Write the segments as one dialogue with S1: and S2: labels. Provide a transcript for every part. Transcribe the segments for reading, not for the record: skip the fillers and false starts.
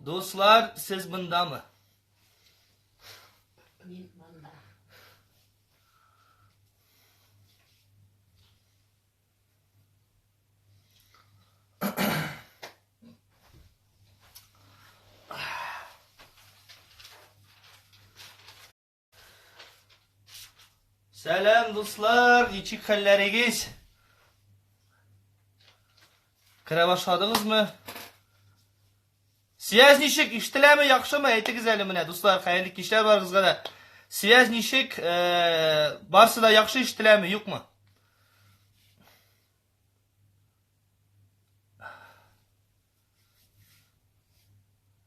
S1: Дуслар, сез мондамы?
S2: Мин монда.
S1: Сәлам, дуслар, ничек хәлләрегез? Керә башладыгызмы? Связь ничек? Ишетеләме, яхшымы? Әйтегез әле менә, дуслар, хәерле кичләр барыгызга да. Связь ничек? Э, барсы да яхшы ишетеләме, юкмы?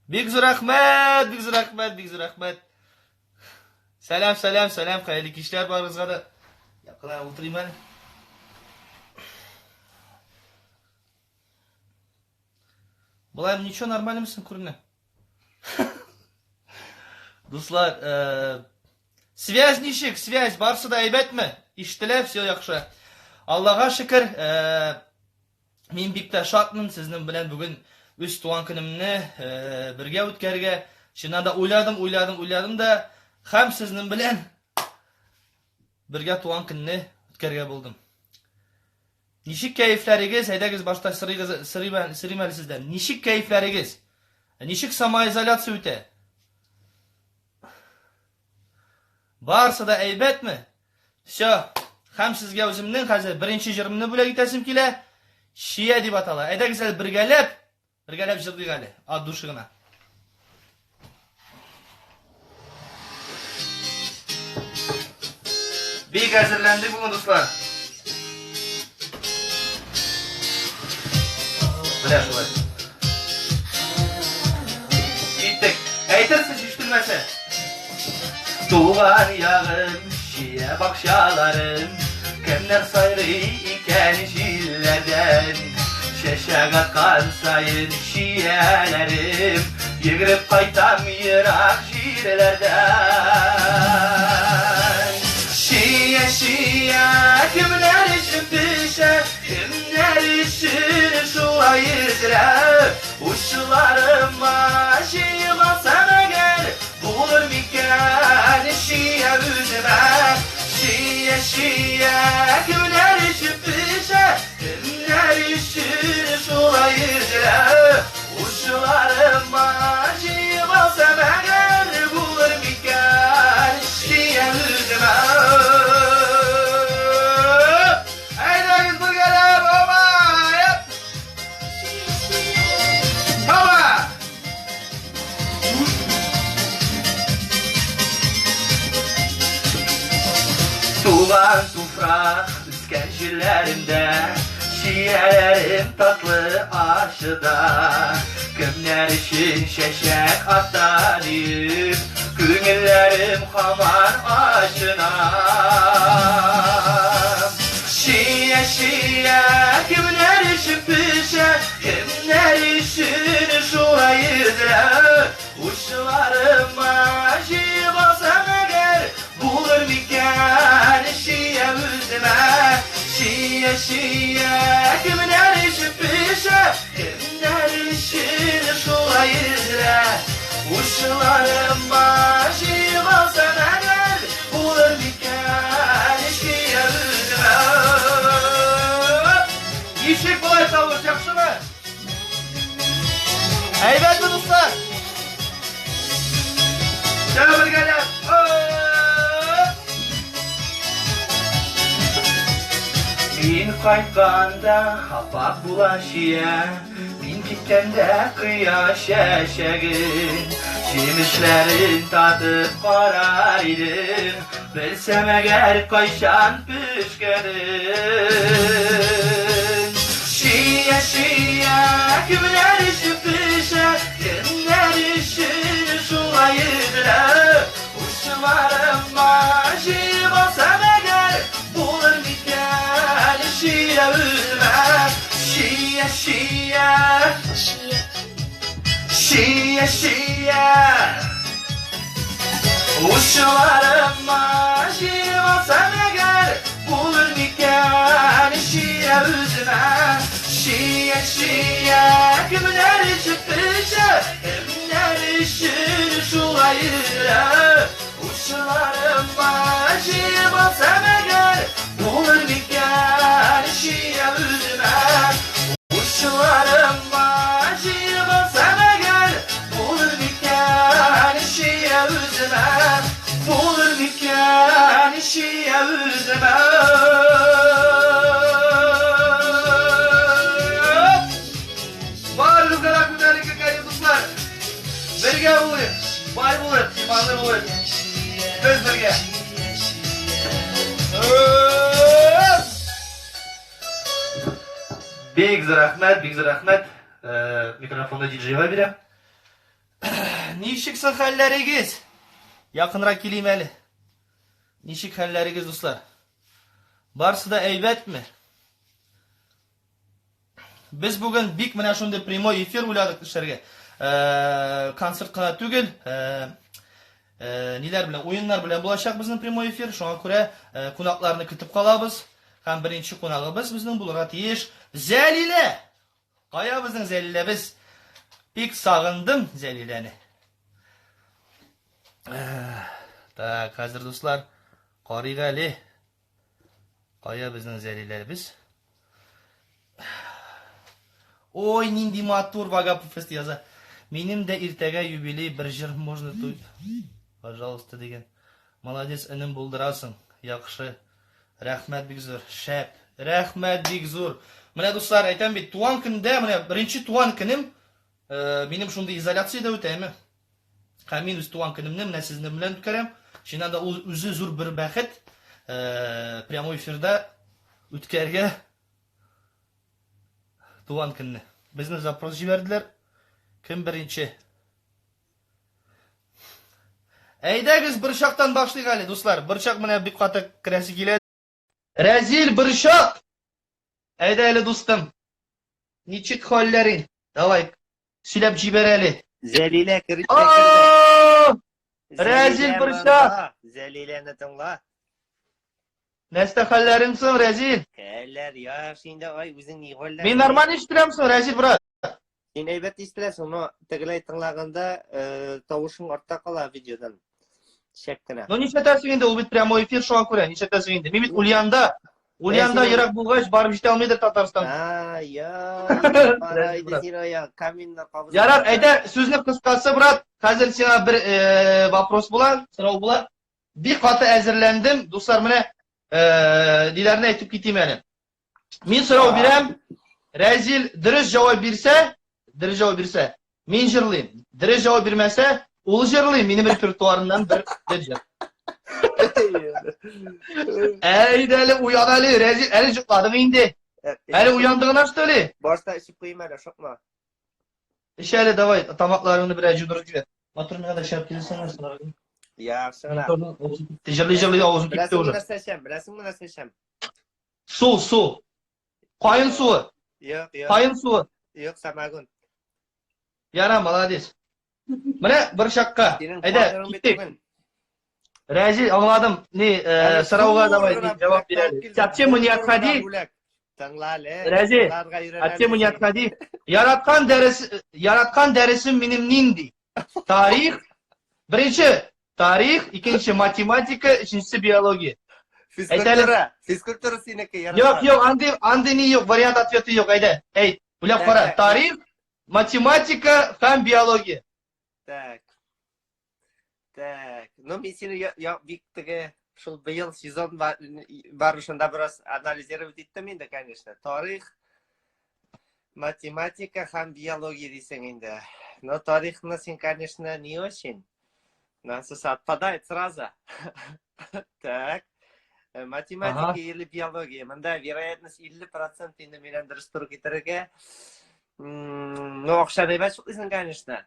S1: Бик зур рәхмәт, бик зур рәхмәт, бик зур рәхмәт. Сәлам, сәлам, сәлам, хәерле кичләр барыгызга да. Якынрак утырыйм әле. Болай ничего нормально мсың күренә? Дуслар, э, связь ничек? Связь барсы да әйбәтме? Ишетелә, все яхшы. Аллага шөкер, э, Мин бик тә шатмын сезнең белән бүген үз туган көнемне э, бергә үткәрергә. Чыннан да уйладым, уйладым, уйладым да һәм сезнең белән бергә туган көнне үткәрергә булдым. Ничек кәефләрегез? Әйдәгез башта сорыйгыз, сорыйм, сорыйм әле сездән. Ничек кәефләрегез? Ничек самоизоляция үтә? Барсы да әйбәтме? Всё. Һәм сезгә үземнең хәзер беренче җырымны бүләк итәсем килә. Чия дип атала. Әйдәгез әле бергәләп, бергәләп җырлыйк әле. От души гына. Бик әзерләндек бүген, дуслар. Менә шулай. Киттек. Әйтерсез ишетелмәсә. Туган ягым, чия бакчаларым, Кемнәр сайрый икән җилләрдән? Чәчәк аткан саен чияләрем, Йөгереп кайтам ерак җирләрдән. Чия, чия, кемнәр өчен пешә, Кемнәр өчен шулай өзелә? Учларыма җыеп алсам әгәр, Булыр микән чия үземә? Чия, чия, кемнәр өчен пешә, Кемнәр өчен шулай өзелә? Учларыма җыеп алсам әгәр, Булыр микән чия үземә? Әйдәгез бергәләп, оба! Баба! Туган туфрак үскән җирләрендә Чияләрем татлы ачыда Кемнәр өчен чәчәк ата диеп Күңелләрем һаман ачына Чия, чия, кемнәр өчен пешә Кемнәр өчен шулай өзелә? Учларыма җыеп алсам әгәр, Булыр микән чия үземә? Чия, чия, кемнәр өчен пешә? Кемнәр өчен шулай өзелә? Учларыма җыеп алсам әгәр, Булыр микән чия үземә? Ничек болай тавыш, яхшымы? Әйбәтме, дуслар? Бергәләп. Мин кайтканда апак була чия, Мин киткәндә кояш чәчәген, Җимешләрен татып карар идем, Белсәм әгәр кайчан пешкәнен. Чия, чия, кемнәр өчен пешә, Кемнәр өчен шулай өзелә? Учларыма җыеп алсам әгәр, Булыр микән чия үземә? Чия, чия, чия, чия. Учларыма җыеп алсам әгәр, Булыр микән чия үземә? Чия, чия, кемнәр өчен пешә, Кемнәр йөрә. Учларыма җыеп алсам әгәр, булыр микән чия үземә? Учларыма җыеп алсам әгәр, булыр микән чия үземә? Булыр микән чия үземә? Барыгызга да күтәренке кәеф, дуслар. Бергә булыйк, бай булыйк, иманлы булыйк. Без бергә. Бик зур рәхмәт, бик зур рәхмәт. Э, микрофонны диджейга бирәм. Ничек соң хәлләрегез? Якынрак килим әле. Ничек хәлләрегез, дуслар? Барсы да әйбәтме? Без бүген бик менә шундый прямой эфир уйладык эшләргә. Э, концерт кына түгел, э, э, ниләр белән, уеннар белән булачак безнең прямой эфир. Шуңа күрә кунакларны көтеп калабыз. Һәм беренче кунагыбыз безнең булырга тиеш Зәлилә. Кая безнең Зәлиләбез? Бик сагындым Зәлиләне. Так, хәзер дуслар, карыйк әле. Кая безнең Зәлиләбез? Ой, нинди матур Вагапов фест яза. Минем дә иртәгә юбилей, бер җыр можно тут. Пожалуйста, дигән. Молодец, энем, булдырасың. Яхшы. Рәхмәт бик зур. Шәп. Рәхмәт бик зур. Менә дуслар, әйтәм бит, туган көндә, менә беренче туган көнем, э, минем шундый изоляциядә үтәме? Һәм мин үз туган көнемне менә сезнең белән үткәрәм. Чыннан да ул үзе зур бер бәхет. Э, прямой эфирда үткәргә туган көнне. Безне запрос җибәрделәр. Кем беренче? Әйдәгез, борчактан башлыйк әле, дуслар. Борчак менә бик каты керәсе килә. Рәзил, борчак! Әйдә әле, дустым. Ничек хәлләрең? Давай, Сөйләп җибәр әле.
S2: Зәлилә керде. керде.
S1: Рәзил Борчак.
S2: Зәлиләне тыңла.
S1: Нәрсә хәлләрең соң, Рәзил?
S2: Хәлләр яхшы инде, ай, үзең ни хәлләр?
S1: Мин нормаль ишетеләм соң, Рәзил брат.
S2: Син әйбәт ишетеләсең, но тегеләй тыңлаганда э, тавышың артта кала видеодан. Шәп кенә.
S1: Ну нишләтәсең инде, ул бит прямой эфир шуңа күрә, нишләтәсең инде. Мин бит Ульянда. Ульянда ерак булгач, барып җитә алмыйдыр Татарстан.
S2: А, я, каминны
S1: кабызып. Ярар, әйдә, сүзне кыскасы, брат, хәзер сиңа бер э, вопрос була, сорау була. Бик каты әзерләндем, дуслар, менә э, ниләрне әйтеп китим әле. Мин сорау бирәм, Рәзил дөрес җавап бирсә, дөрес җавап бирсә, Мин җырлыйм. Дөрес җавап бирмәсә, ул җырлый, минем репертуарымнан бер бер җыр. Әйдә әле, уян әле, Рәзил, әле җокладың инде. Әле уянды гына что ли?
S2: Башта эчеп куйым әле, ашыкма.
S1: Эч әле, давай, тамакларыңны берәр җудырып җибәр. Матур миңа да шәп килсәң нәрсә.
S2: Яхшы гына.
S1: Җырлый-җырлый авызым кипте уже.
S2: Беләсеңме нәрсә эчәм? Беләсеңме нәрсә эчәм?
S1: Су, су. Каен суы.
S2: Юк, юк.
S1: Каен суы.
S2: Юк, самогон.
S1: Яра, молодец. Менә бер чакка. Әйдә, киттек. Рәзил, аңладым. Ни, э, сорауга давай җавап бирәле. От темы не отходи.
S2: Тыңла әле.
S1: Рәзил, от темы не отходи. Яраткан дәрес, яраткан дәресем минем нинди? Тарих. Беренче тарих, икенче математика, өченчесе биология.
S2: Физкультура, физкультура синеке
S1: яраткан. Юк, юк, андый, андый ни юк, вариант ответа юк, әйдә. Әйт, уйлап кара. Тарих, математика һәм биология.
S2: Так. Так. Ну, мин сине я, я, бик теге шул быел сезон барышында бераз анализировать иттем инде, конечно. Тарих, математика һәм биология дисең инде. Но тарихны син, конечно, не очень. Насос отпадает сразу. Так. Э, математика ага. или биология. Монда вероятность 50% инде миннән дөрес туры китерергә. Ну, акча әйбәт шуклыйсың, конечно.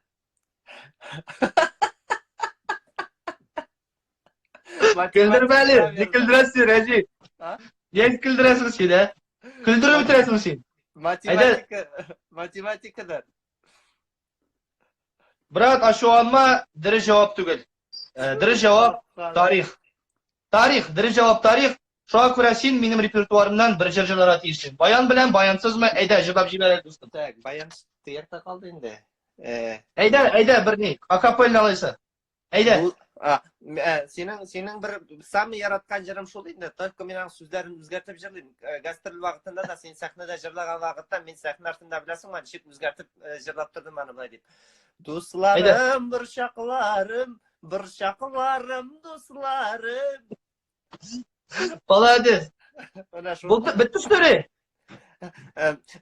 S1: Көлдермә әле, не көлдерәсең, Рәҗи. Не көлдерәсең син, ә? Көлдереп бетерәсең син.
S2: Математика, математикадан.
S1: Брат, ачуланма, дөрес җавап түгел. Э, дөрес җавап тарих. Тарих, дөрес җавап тарих. Шуңа күрә син минем репертуарымнан бер җыр җырларга тиешсең. Баян белән, баянсызмы? Әйдә, җырлап җибәр әле, дустым.
S2: Так, баян тыякта калды инде.
S1: Э, әйдә, әйдә, бер ни. Акапельно алайса. Әйдә.
S2: Бу, а, синең синең бер самый яраткан җырым шул инде. Только мин аның сүзләрен үзгәртеп җырлыйм. Гастроль вакытында да син сәхнәдә җырлаган вакытта мин сәхнә артында беләсеңме, ничек үзгәртеп җырлап тордым аны болай дип. Дусларым, борчакларым, борчакларым, дусларым.
S1: Молодец.
S2: Менә шул.
S1: Булды, бетте что ли?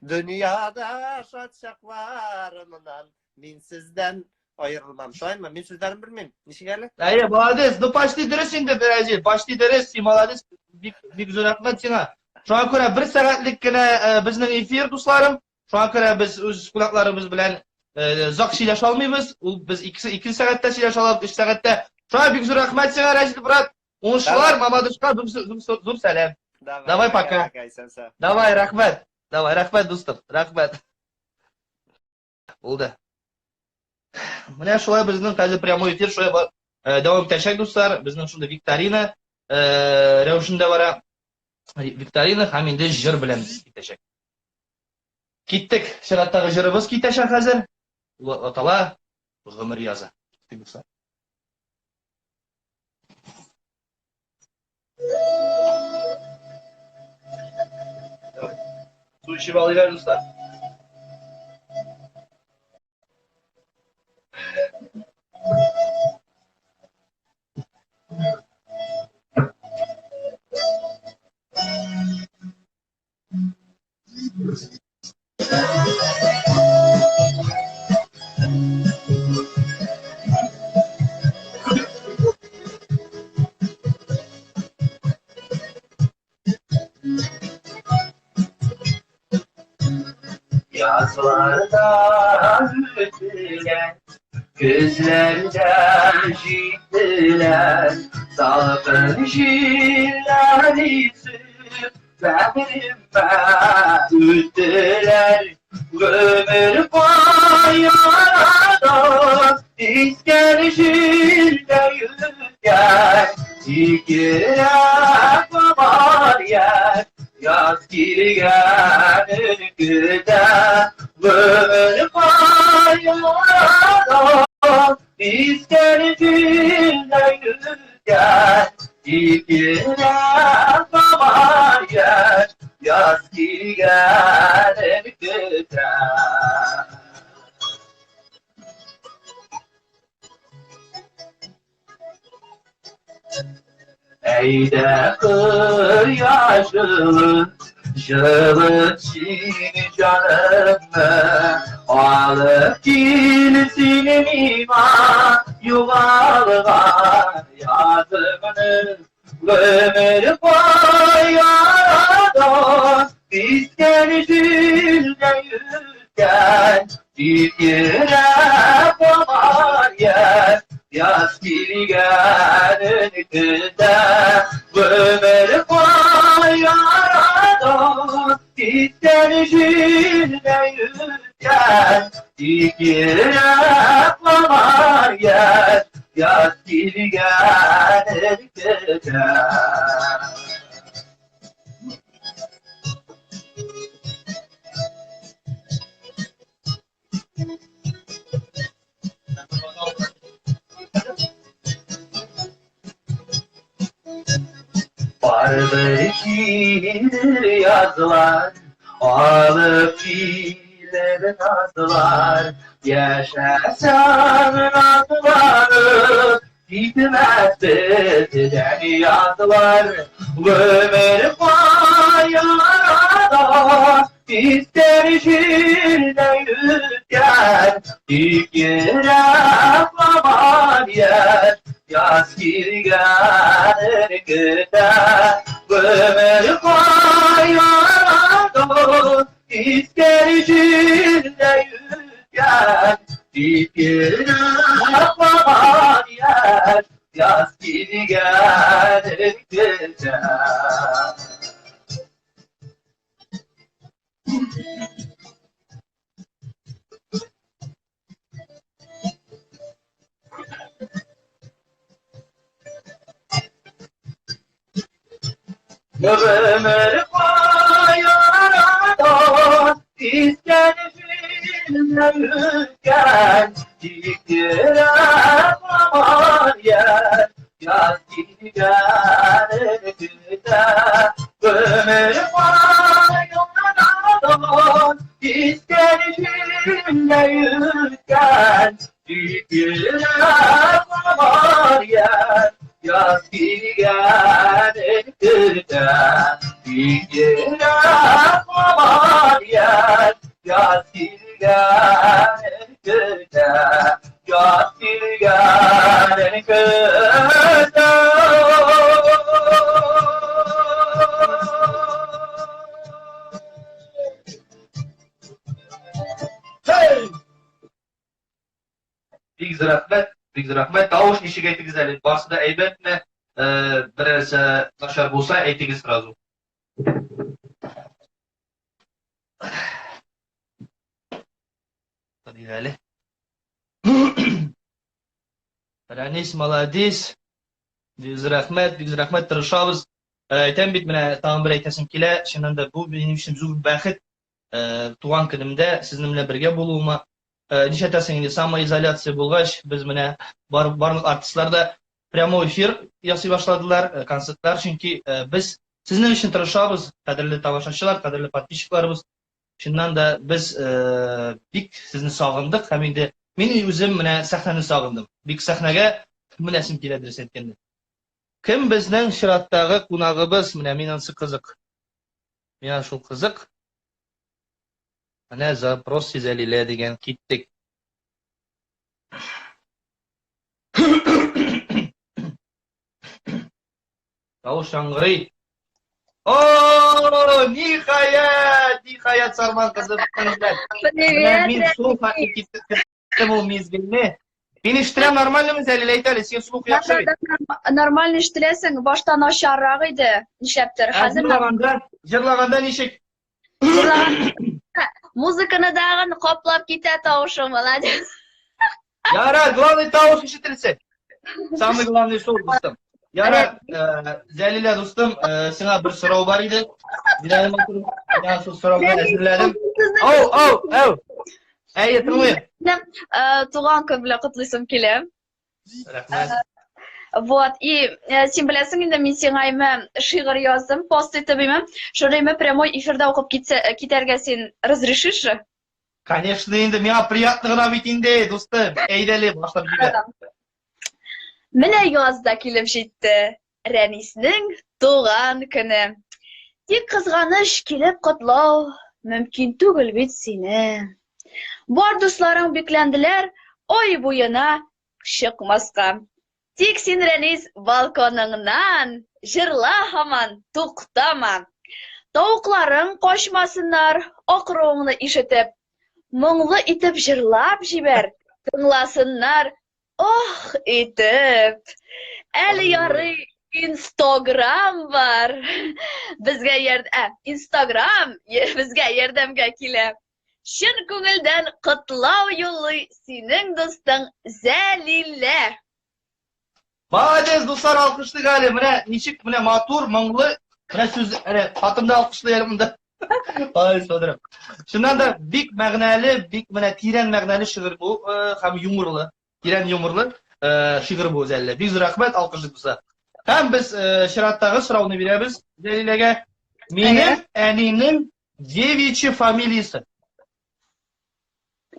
S2: Дөньяда шат чакларымнан мин сездән аерылмам. Шулаймы? Мин сүзләрен белмим. Ничек әле?
S1: Әйе, молодец. Ну, почти дөрес инде, Берәҗи. Почти дөрес, син молодец. Бик, бик зур рәхмәт сиңа. Шуңа күрә бер сәгатьлек кенә безнең эфир, дусларым. Шуңа күрә без үз кунакларыбыз белән озак сөйләшә алмыйбыз. Ул без ике сәгатьтә сөйләшә алабыз, өч сәгатьтә. Шуңа бик зур рәхмәт сиңа, Рәшит брат. Уңышлар, Мамадышка зур, зур сәлам.
S2: Давай,
S1: Давай пока. Давай, рәхмәт. Давай, рәхмәт, дустым. Рәхмәт. Булды. Менә шулай безнең хәзер прямой эфир шулай дәвам итәчәк, дуслар. Безнең шундый викторина рәвешендә бара. Викторина һәм инде җыр белән китәчәк. Киттек. Чираттагы җырыбыз китәчәк хәзер. Ул атала Гомер язы. Киттек, дуслар. Су эчеп алыйк әле, дуслар. Язларда үтелгән, көзләрдә җиттеләр, салкын җилләр исеп, бәгыремә үттеләр. Гомер каярда искән җилдә йөзгән, тик йөрәк бар яшь, яз килгәнен көтә. Гомер каярда искән җилдә йөзгән, тик йөрәк бар яшь, яз килгәнен көтә. Әйдә кояш җылы, җылыт син җанымны, алып кил син миңа югалган язымны. Гомер каярда искән җилдә йөзгән, тик йөрәк бар яшь, яз килгәнен көтә. Гомер каярда искән җилдә йөзгән, тик йөрәк бар яшь, яз килгәнен көтә. Барыбер килер язлар, алып килер назлар, яшәсәң назланып, китмәс бездән язлар. Гомер каярда истәр җилдә йөзгән, тик йөрәк һаман яшь, яз килгәнен көтә. Гомер каярда истәр җилдә йөзгән, тик йөрәк һаман яшь, яз килгәнен көтә. Гомер каярда искән җилләр.
S2: йөткән, тик йөрәк һаман яшь, яз килгәнен көтә. Гомер каеннардан искән җилләр йөткән, тик йөрәк һаман яшь, яз килгәнен көтә. Тик йөрәк һаман яшь, яз килгәнен көтә. Яз килгәнен көтә.
S1: Hey! Бик зур рәхмәт, бик зур рәхмәт. Тавыш ничек әйтегез әле? Барсы да әйбәтме? Берәрсе начар булса, әйтегез сразу. Тадыйк әле. Ранис, молодец. Бик зур рәхмәт, бик зур рәхмәт, тырышабыз. Әйтәм бит, менә тагын бер әйтәсем килә, чыннан да бу минем өчен зур бәхет. Туган көнемдә сезнең белән бергә булуыма. Нишләтәсең инде, самоизоляция булгач, без менә бар, барлык артистлар да прямой эфир ясый башладылар, концертлар, чөнки без сезнең өчен тырышабыз, кадерле тамашачылар, кадерле подписчикларыбыз. Чыннан да без бик сезне сагындык һәм инде мин үзем менә сәхнәне сагындым. Бик сәхнәгә менәсем килә дөрес әйткәндә. Кем безнең чираттагы кунагыбыз? Менә мин ансы кызык. Миңа шул кызык. Менә запрос Зәлилә дигән киттек. Тавыш яңгырый. О, ниһаять, ниһаять Сарман кызы белән.
S3: Привет,
S1: Мин шул хәтле киттем ул мизгелне. Мин ишетеләм нормальныймы, Зәлилә, әйт әле, син слух яхшы бит.
S3: Нормально ишетеләсең, башта начаррак иде, нишләптер. Хәзер
S1: җырлаганда, җырлаганда ничек?
S3: Музыканы дагын каплап китә тавышың, молодец.
S1: Ярар, главный тавыш ишетелсен. Самый главный шул, дустым. Ярар, Зәлилә дустым, сиңа бер сорау бар иде. Мин шул сорауны әзерләдем. Ау, ау, ау. Әйе, тыңлыйм.
S3: Туган көн белән котлыйсым килә.
S1: Рәхмәт.
S3: Вот, и син беләсең инде, мин сиңа име шигырь яздым, пост итеп име. Шуны име прямой эфирда укып китсә, китәргә син разрешишь же?
S1: Конечно, инде миңа приятно гына бит инде, дустым. Әйдә әле, башлап җибәр.
S3: Менә яз да килеп җитте. Рәниснең туган көне. Тик кызганыч килеп котлау мөмкин түгел бит сине. Бар дусларың бикләнделәр, ай буена чыкмаска. Тик син, Рәнис, балконыңнан җырла һаман, туктама. Тавыкларың качмасыннар, акыруыңны ишетеп. Моңлы итеп җырлап җибәр, тыңласыннар, ох итеп. Әле ярый Инстаграм бар. Безгә ярд... Ә, Инстаграм безгә ярдәмгә килә. Чын күңелдән котлау юллый синең дустың Зәлилә.
S1: Молодец, дуслар, алкышлыйк әле. Менә ничек менә матур, моңлы, менә сүз, әле хатын да алкышлый әле монда. Ай, смотрим. Чыннан да бик мәгънәле, бик менә тирән мәгънәле шигырь бу, һәм юморлы. Тирән юморлы шигырь бу, Зәлилә. Бик зур рәхмәт, алкышлыйк, дуслар. Һәм без чираттагы сорауны бирәбез Зәлиләгә. Минем әнинең Девичья фамилиясе.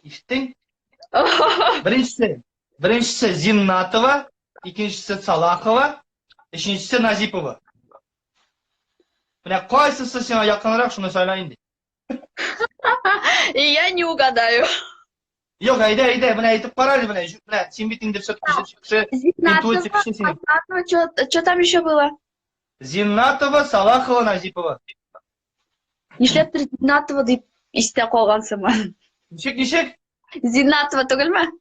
S1: Ишеттең? Беренчесе, беренчесе Зиннатова, икенчесе Салахова, өченчесе Назипова. Менә кайсысы сиңа якынрак, шуны сайла инде.
S3: Я не угадаю.
S1: Юк, әйдә, әйдә, менә әйтеп кара әле, менә, менә син бит инде все-таки кеше, интуиция кеше синең.
S3: Зиннатова, что там еще было?
S1: Зиннатова, Салахова, Назипова.
S3: Нишләптер Зиннатова дип истә калган сыман.
S1: Ничек, ничек?
S3: Зиннатова түгелме?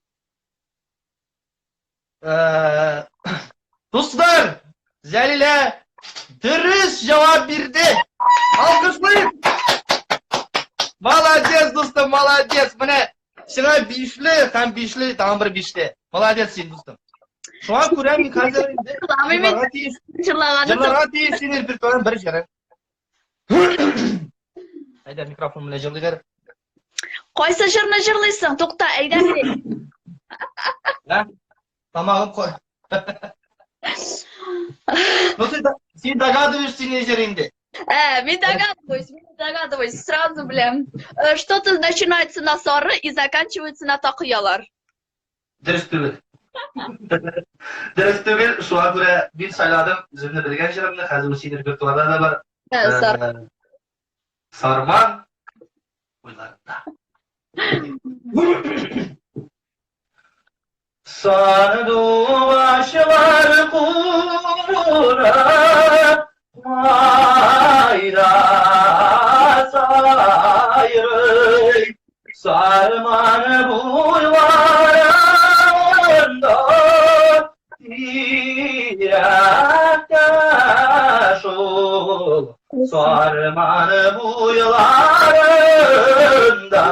S1: Дуслар, Зәлилә дөрес җавап бирде. Алкышлыйм. Молодец, дустым, молодец. Менә сиңа бишле һәм бишле, тагын бер бишле. Молодец син, дустым. Шуңа күрә мин хәзер инде җырларга тиеш. Җырларга тиеш син репертуарың бер җыры. Әйдә, микрофон белән җырлыйк әле.
S3: Кайсы җырны җырлыйсың? Тукта, әйдә бит.
S1: Ә? Тамагым кой. Ну ты син догадываешься, ни җыр инде.
S3: Мин догадываюсь, мин догадываюсь, сразу беләм. Что-то начинается на сары и заканчивается на такыялар.
S1: Дөрес түгел. Дөрес түгел, шуңа күрә мин сайладым үземне белгән җырымны, хәзер ул синең репертуарда да бар.
S3: Сар.
S1: Сарман уйларында. Сардугачлар курап, майда сайрый, Сарман буйларында тирәктә шул. Сарман буйларында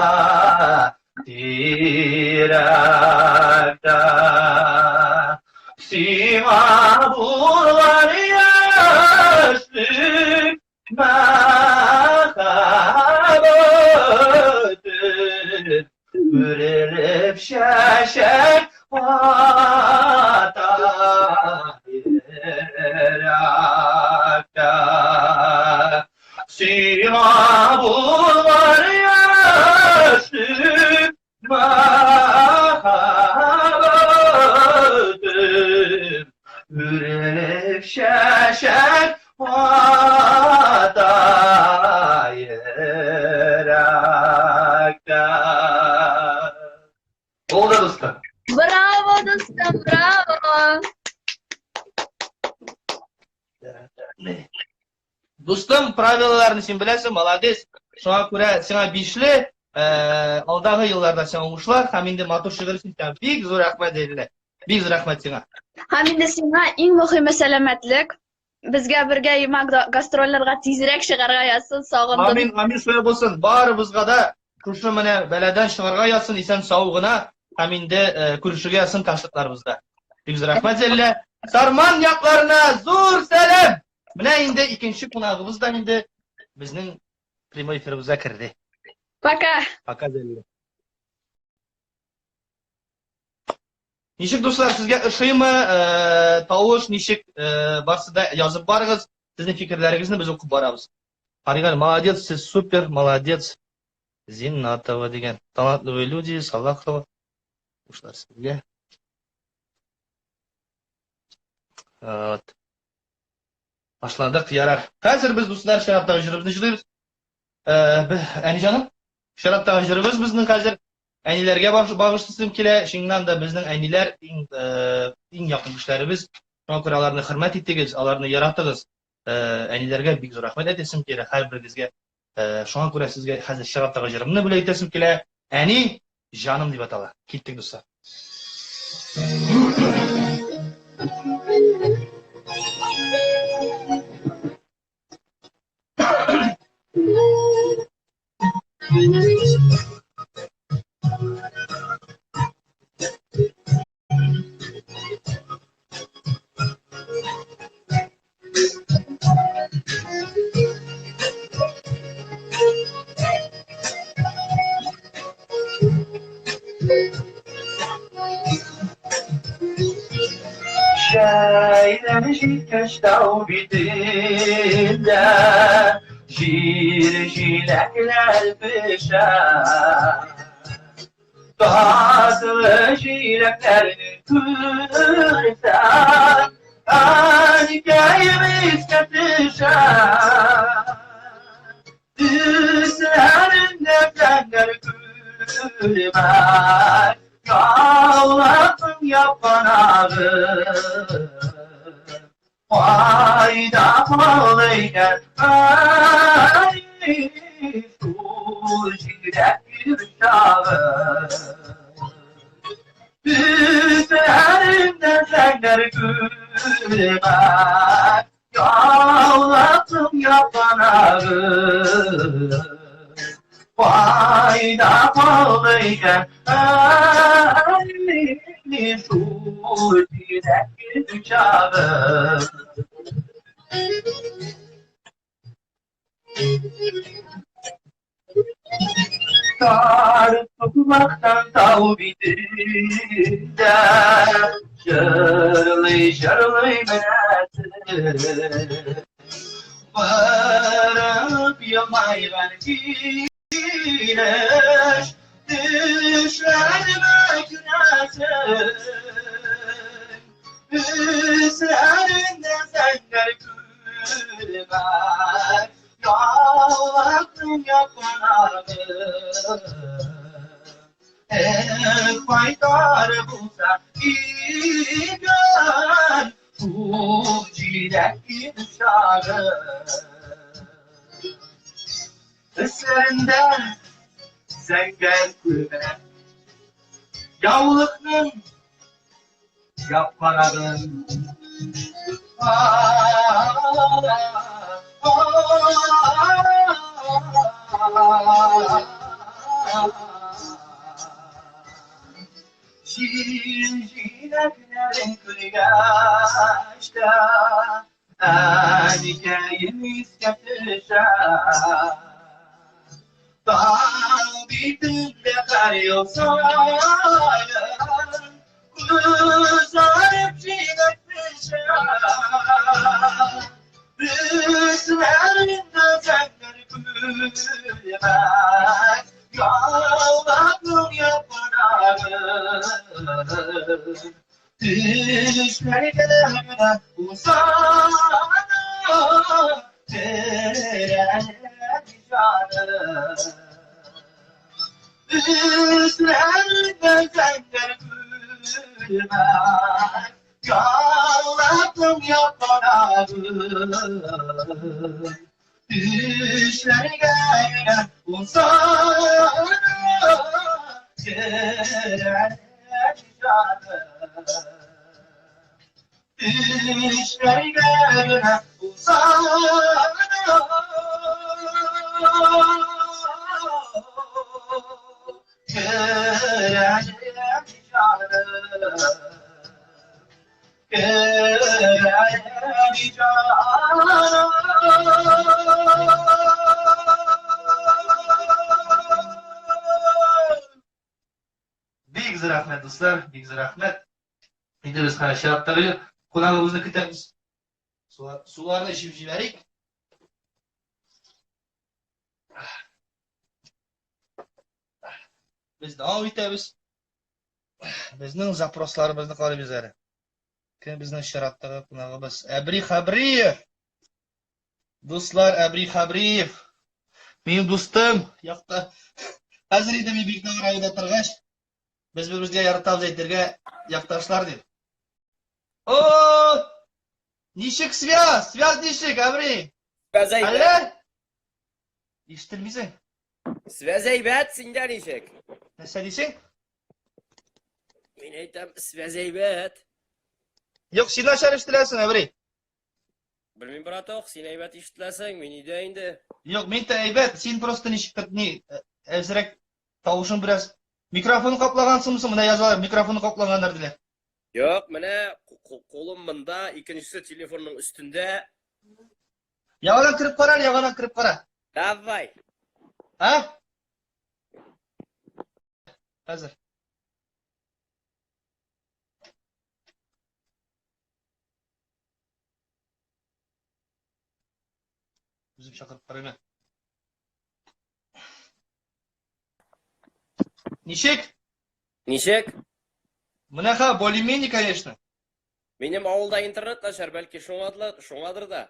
S1: тирәктә. Сиңа булган яшьлек мәхәббәтем үрелеп чәчәк ата йөрәктә. Сиңа булган яшьлек мәхәббәтем үрелеп чәчәк ата йөрәктә. Булды, дустым.
S3: Браво, дустым, браво!
S1: Дустым, правилаларны син беләсең, молодец. Шуңа күрә сиңа бишле, алдагы елларда сиңа уңышлар һәм инде матур шигырь өчен сиңа бик зур рәхмәт, Зәйлә. Бик зур рәхмәт сиңа.
S3: Һәм инде сиңа иң мөһиме сәламәтлек. Безгә бергә имак гастрольләргә тизрәк чыгарга язсын, сагындым.
S1: Амин, амин, шулай булсын. Барыбызга да шушы менә бәладән чыгарга язсын, исән сау гына һәм инде күрешергә язсын концертларыбызда. Бик зур рәхмәт, Зәлилә. Сарман якларына зур сәлам! Менә инде икенче кунагыбыз да инде безнең прямой эфирыбызга керде.
S3: Пока.
S1: Пока, Зәлилә. Ничек, дуслар, сезгә ошыймы? Тавыш ничек? Барсы да язып барыгыз. Сезнең фикерләрегезне без укып барабыз. Кариган, молодец, сез супер, молодец. Зиннатова дигән. Талантливые люди, Салахова. Ушлар сезгә. Вот. Башладык, ярар. Хәзер без, дуслар, чираттагы җырыбызны җырлыйбыз. Әни җаным, чираттагы җырыбыз безнең хәзер әниләргә багышлыйсым килә. Чыннан да безнең әниләр иң, иң якын кешеләребез. Шуңа күрә аларны хөрмәт итегез, аларны яратыгыз. Әниләргә бик зур рәхмәт әйтәсем килә һәрберегезгә. Шуңа күрә сезгә хәзер чираттагы җырымны бүләк итәсем килә. Әни, җаным дип атала. Киттек, дуслар. Җәйләр җиткәч тау битендә җир җиләкләр пешә. Татлы җиләкләрне күрсәм, әнкәем искә төшә. Төсләрендә зәңгәр күлмәк, яулыгын япкан агы. Кайда калды икән әй, шул җиләк чагы. Төсләрендә зәңгәр күлмәк, яулыгын япкан агы. Кайда калды икән әй, шул җиләк чагы. Тар сукмактан тау битендә Җырлый, җырлый менәсең. Барып елмайган килеш Төшләремә керәсең. Өсләрендә зәңгәр күлмәк, Яллыкның япанагы. Эх, кайтар булса икән, Шул җиләк чагы. Өсләрендә зәңгәр күлмәк, Яулыкның япканагын. Җил җиләкләрен күргәч тә, Әнкәем искә төшә. Тау битендә кар яуса Кызарып җиләк пешә. Өсләрендә зәңгәр күлмәк, Яллакның япрагы. Төшләргә генә узана, Терәлә җаным. Өсләрендә зәңгәр күлмәк, Яллакның япрагы. Төшләргә генә узана, Терәлә җаным. Төшләргә генә узана, Терәлә җаным. Терәлә җаным. Бик зур рәхмәт, дуслар, бик зур рәхмәт. Инде без хәзер чираттагы кунагыбызны көтәбез. Суларны эчеп җибәрик. Без дәвам итәбез. Безнең запросларыбызны карыйбыз әле. Кем безнең чираттагы кунагыбыз? Әбри Хабриев. Дуслар, Әбри Хабриев. Минем дустым, якта. Хәзер инде мин Биектау районында торгач, без бер-беребезгә яратабыз әйтергә якташлар дип. О! Ничек связь? Связь ничек, Әбри?
S4: Связь әйбәт.
S1: Әллә? Ишетелмисең?
S4: Связь әйбәт, синдә ничек?
S1: Нәрсә дисең?
S4: Мин әйтәм, связь әйбәт.
S1: Юк, син начар ишетеләсең, Әбри.
S4: Белмим, браток, син әйбәт ишетеләсең, мин өйдә инде.
S1: Юк, мин дә әйбәт, син просто ничектер ни, әзрәк тавышың бераз микрофон каплагансыңмы соң? Менә язалар, микрофон каплаганнар диләр.
S4: Юк, менә кулым монда, икенчесе телефонның өстендә.
S1: Яңадан кереп кара, яңадан кереп кара.
S4: Давай.
S1: А? Хәзер. Үзем чакырып карыйм. Ничек?
S4: Ничек?
S1: Менә ха, более-менее, конечно.
S4: Минем авылда интернет начар, бәлки шуңадыр, шуңадыр да.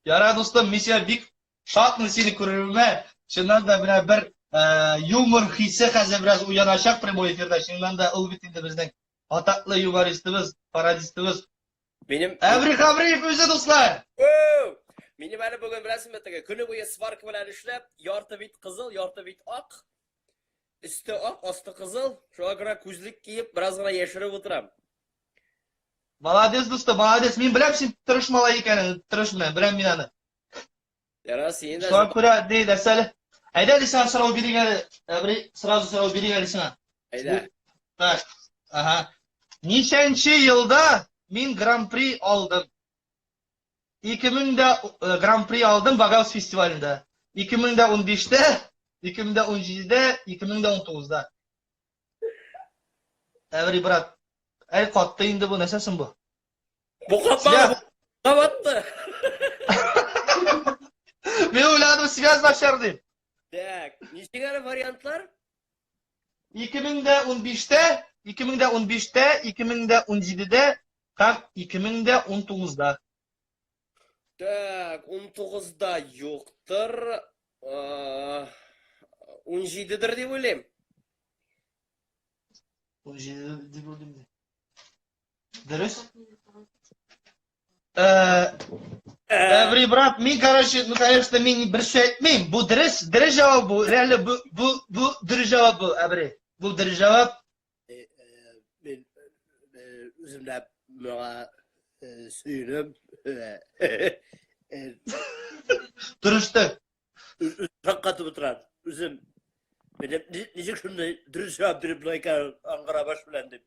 S1: Яра, дустым, мин сиңа бик шатмын сине күрүемә. Чыннан да менә бер юмор хисе хәзер бераз уяначак прямой эфирда. Чыннан да ул бит инде безнең атаклы юмористыбыз, пародистыбыз.
S4: Минем
S1: Әбри Хабриев үзе, дуслар!
S4: Минем әле бүген беләсеңме теге көне буе сварка белән эшләп, ярты бит кызыл, ярты бит ак. Өсте ак, асты кызыл. Шуңа күрә күзлек киеп, бераз гына яшереп утырам.
S1: Молодец, дустым, молодец. Мин беләм син тырыш малай икәнен, тырыш менә, беләм мин аны.
S4: Яра, син дә.
S1: Шуңа күрә, ди, нәрсә әле? Әйдә әле сиңа сорау бирик әле, Әбри, сразу сорау бирик әле сиңа.
S4: Әйдә.
S1: Так, ага. Ничәнче елда мин гран-при алдым? 2000 дә гран-при алдым Багаус фестивалендә. 2015-тә, 2017-дә, 2019-да. Әври, брат. Әй, катты инде бу, нәрсә соң бу?
S4: Бу катмады, бу кабатты.
S1: Мин уйладым, связь начар дип.
S4: Так, ничек әле вариантлар?
S1: 2015-тә, 2015-тә, 2017-дә һәм 2019-да.
S4: Так, 19-да юктыр. 17-дер дип уйлыйм.
S1: 17 дип уйлыйм. Дөрес? Әври, брат, мин, короче, ну, конечно, мин бер сүз әйтмим. Бу дөрес, дөрес җавап бу. Реально бу бу бу дөрес җавап бу, Әври. Бу дөрес җавап.
S4: Мин үзем дә моңа сөенәм.
S1: Дөрестер.
S4: Шаккатып утырам. Үзем минем ничек шундый дөрес җавап биреп була икән аңгыра баш белән дип.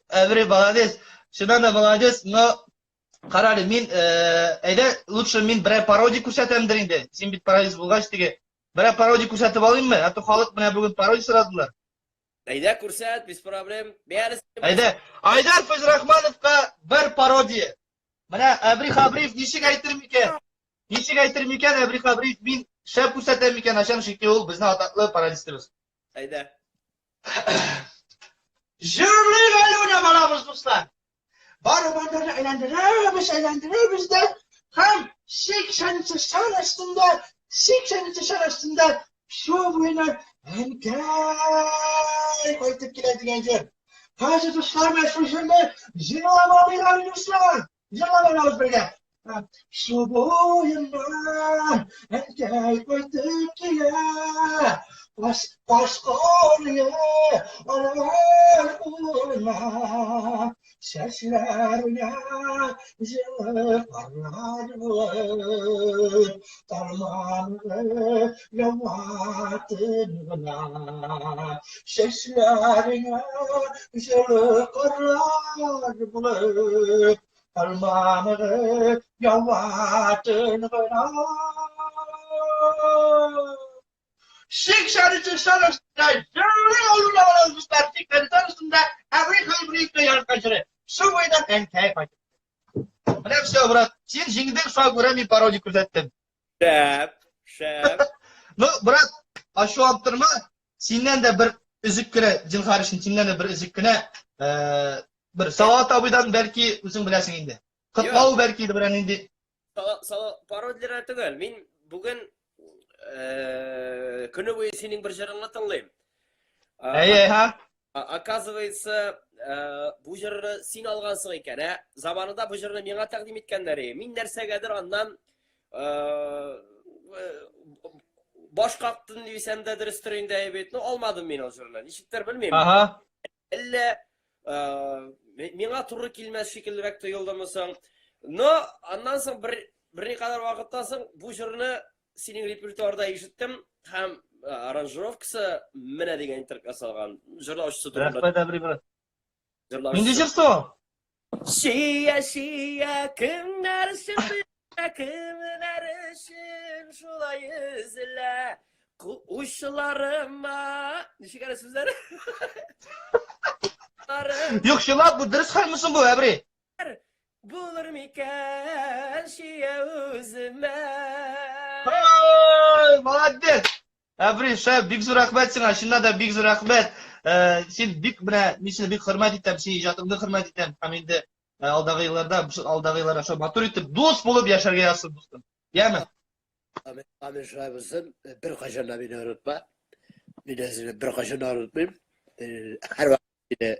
S1: Әври, молодец. Чыннан да молодец, но кара әле, мин, әйдә, лучше мин берәр пародия күрсәтәмдер инде. Син бит пародист булгач теге. Берәр пародия күрсәтеп алыйммы? А то халык менә бүген пародия сорадылар.
S4: Әйдә, күрсәт, без проблем.
S1: Әйдә, Айдар Фәйзрахмановка бер пародия. Менә Әбри Хабриев ничек әйтер микән? Ничек әйтер микән Әбри Хабриев? Мин шәп күрсәтәм микән? Ачам, чөнки ул безнең атаклы пародистыбыз.
S4: Әйдә.
S1: Җырлыйк әле уйнап алабыз, дуслар. Барабаннарны әйләндерәбез, әйләндерәбез дә һәм 80 сан астында, 80 сан астында су буена әнкәй кайтып килә дигән җыр. Хәзер дуслар, менә шул җырны җырлап алыйк әле, дуслар. Җырлап алабыз бергә. Су буеннан әнкәй кайтып килә. Каш, каш калые, алар кулына. Чәчләренә җылы карлар булып, Тарманы ява тын гына. Чәчләренә җылы карлар булып, Тарманы ява тын гына. 83 сан астында җырлый алулар дуслар, 83 сан астында Әбри Хәйбриевкә яраткан җыры. Су буеннан әнкәй кайтып. Менә все, брат, син җиңдең, шуңа күрә мин пародия күрсәттем.
S4: Шәп, шәп.
S1: Ну, брат, ачуланып торма, синнән дә бер өзек кенә, зинһар өчен синнән дә бер өзек кенә, э, бер Салават абыйдан бәлки үзең беләсең инде. Котлау бәлки берәр нинди.
S4: Пародияләр түгел. Мин бүген э, көне буе синең бер җырыңны тыңлыйм.
S1: Әйе, ха.
S4: Оказывается, э, бу җырны син алгансың икән, ә? Заманында бу җырны миңа тәкъдим иткәннәр. Мин нәрсәгәдер аннан э, баш кактым дисәм дә дөрестер инде бит. Ну, алмадым мин ул җырны. Ничектер белмим.
S1: Ага.
S4: Әллә миңа туры килмәс шикеллерәк тоелдымы соң? Но аннан соң бер берникадәр вакыттан соң бу җырны синең репертуарда ишеттем һәм аранжировкасы менә дигән итеп ясалган. Җырлаучысы
S1: турында. Рәхмәт, Әбри брат. Нинди җыр соң?
S4: Чия, чия, кемнәр өчен кемнәр өчен шулай өзелә? Учларыма. Ничек әле сүзләре?
S1: Юк, чынлап, бу дөрес хәлме соң бу, Әбри?
S4: Булыр микән чия үземә?
S1: Ой, молодец! Әбри, шәп, бик зур рәхмәт сиңа, чыннан да бик зур рәхмәт. Э, син бик менә, мин сине бик хөрмәт итәм, синең иҗатыңны хөрмәт итәм. Һәм инде э, алдагы елларда, алдагы елларда шулай матур итеп дус булып яшәргә язсын, дустым. Яме?
S4: Амин, амин шулай булсын. Беркайчан да мине онытма. Мин дә сине беркайчан да онытмыйм. Һәрвакыт сине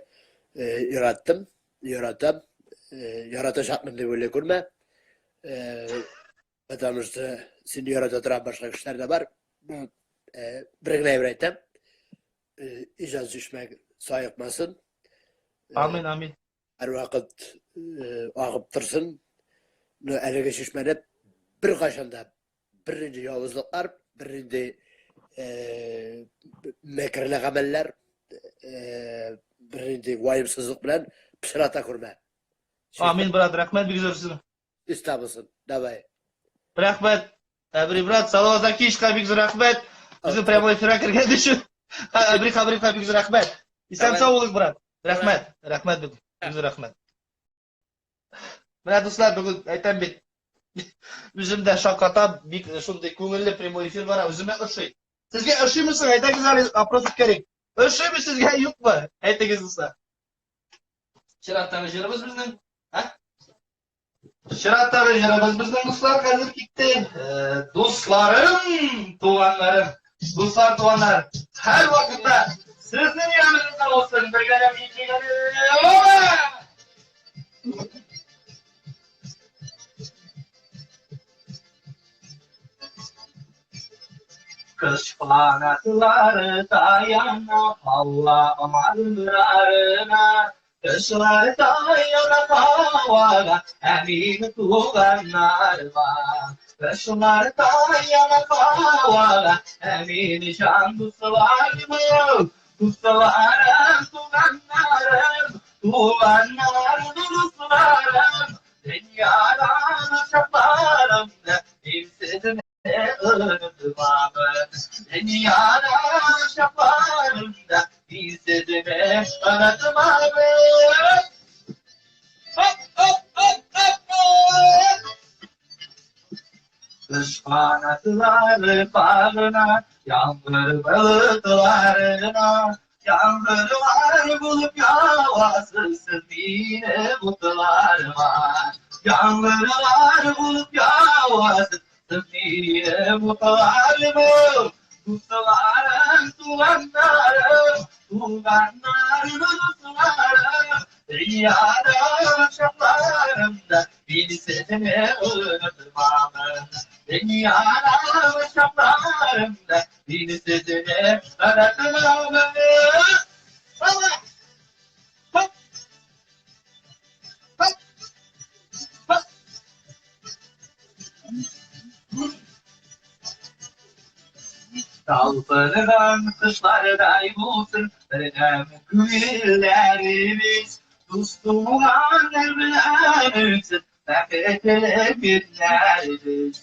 S4: яраттым, яратам, яратачакмын дип уйлый күрмә. Потому что сине ярата торган башка кешеләр дә бар. Бер генә әйбер әйтәм. Иҗат чишмәң саекмасын.
S1: Амин, амин.
S4: Һәрвакыт агып торсын. Но әлеге чишмәне беркайчан да бернинди явызлыклар, бернинди мәкерле гамәлләр, бернинди ваемсызлык белән пычрата күрмә.
S1: Амин, брат, рәхмәт бик зур сезгә.
S4: Өстә булсын. Давай.
S1: Рәхмәт. Әбри брат, Салават Закиевичка бик зур рәхмәт. Безнең прямой эфирга кергән өчен. Әбри Хабриевка бик зур рәхмәт. Исән сау булыгыз, брат. Рәхмәт. Рәхмәт бик. Бик зур рәхмәт. Менә дуслар, бүген әйтәм бит. Үзем дә шаккатам, бик шундый күңелле прямой эфир бара, үземә ошый. Сезгә ошыймы соң? Әйтәгез әле, опрос үткәрик. Ошыймы сезгә, юкмы? Әйтегез, дуслар. Чираттагы җырыбыз безнең. Ә? Чираттагы җырыбыз безнең дуслар хәзер китте. Э, дусларым, туганнарым, дуслар, туганнар, һәр вакытта сезнең яныгызда булсын, бергәләп җиңелеп. Кыш канатлары таяна һава аңарына. Кышлар таяна һавага, ә мин туганнарыма. Кышлар таяна һавага, ә мин җан дусларым. Дусларым, туганнарым, туганнарым, дусларым. Дөньядан шатларымны имсезне unutmamın. Dünyadan şaparımda izledime unutmamın. Hop hop hop hop hop. Kış kanatları bağrına, yağmur bulutlarına, Yağmurlar bulup yağmasın yine bulutlar var. Yağmurlar bulup yağmasın yine bulutlar var. Dostlarım, tuğanlarım, tuğanlarım, dostlarım. Dünyada akşamlarımda beni seni unutmam. Dünyada akşamlarımda beni seni unutmam. Allah! Hop! Hop! Hop! Талпынган кышлардай булсын бердәм күңелләребез. Дус туганнар белән үтсен бәхетле көннәребез.